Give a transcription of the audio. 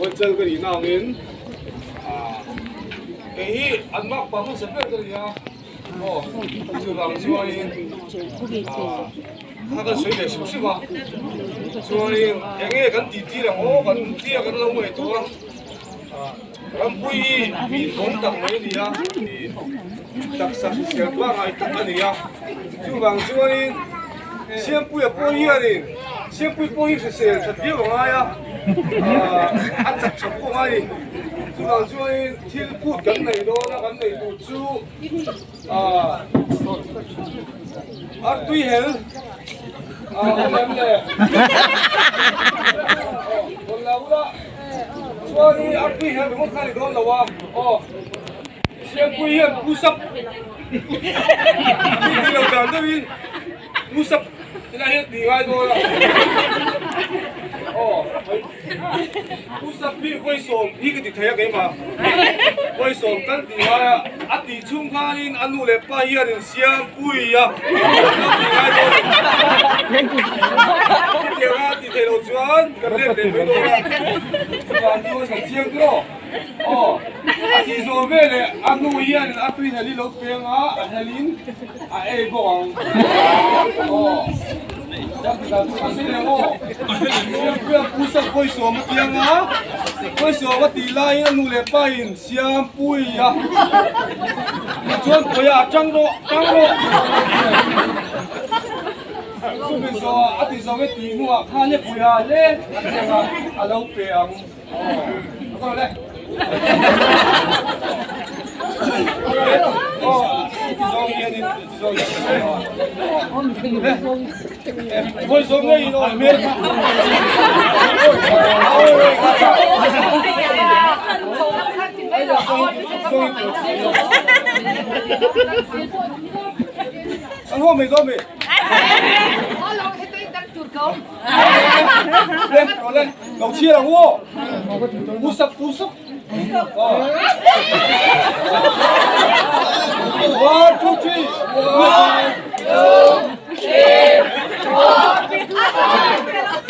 Huaichal ka nihna angin kei hi an makpa hmasa ber ka ni a, aw chuvang chuanin kha kan sawi ve hrim hrim a, chuanin eng nge kan tih tir ang aw kan tia kan lo ngaihtuah a, Rampui hi mi inhawng tak mai a ni a, taksa hrisel pangngai tak a ni a, chuvang chuanin Siampuia pawh hianin Siampui pawh hi hrisel that viau a ngai a, a chak tha pawh a ngai a ni. Chuvang chuanin thil phut kan nei dawn a, kan nei tur chu artui hel a awm em le? Rawn la ula chuanin artui hel ringawt kha a ni dawn lo a, aw Siampui hian push up tih lo dan deuhin push up tilai hian tih ngai dawn a aw push up hi vawisawm hi ka ti thei a keimah vawisawm kan tih ngai a a tih chhung khanin a nu leh pa hian in siam pui a lo tih ngai dawn chutiang a tih theih loh chuan kan let leh mai dawn a chuvang chuan kan chiang tiraw. Aw, a tih zawh veleh a nu hian a tui hel hi lo peng a, a helin a ei bawk ang. Aw, a si leh aw, Siampuia pu sak Pawisuam a piang a, Pawisuam a tih laiin a nu leh pa in Siampuia chuan Pawia tang rawh, tang rawh. Chumi zawhah a ti zawh e tih hnuah khan e Pawia le a cheng a, a lo pe ang. Lo chhiar ang u aw. Pu sak pu sak. One, two, three. One, two, three, four, five, six,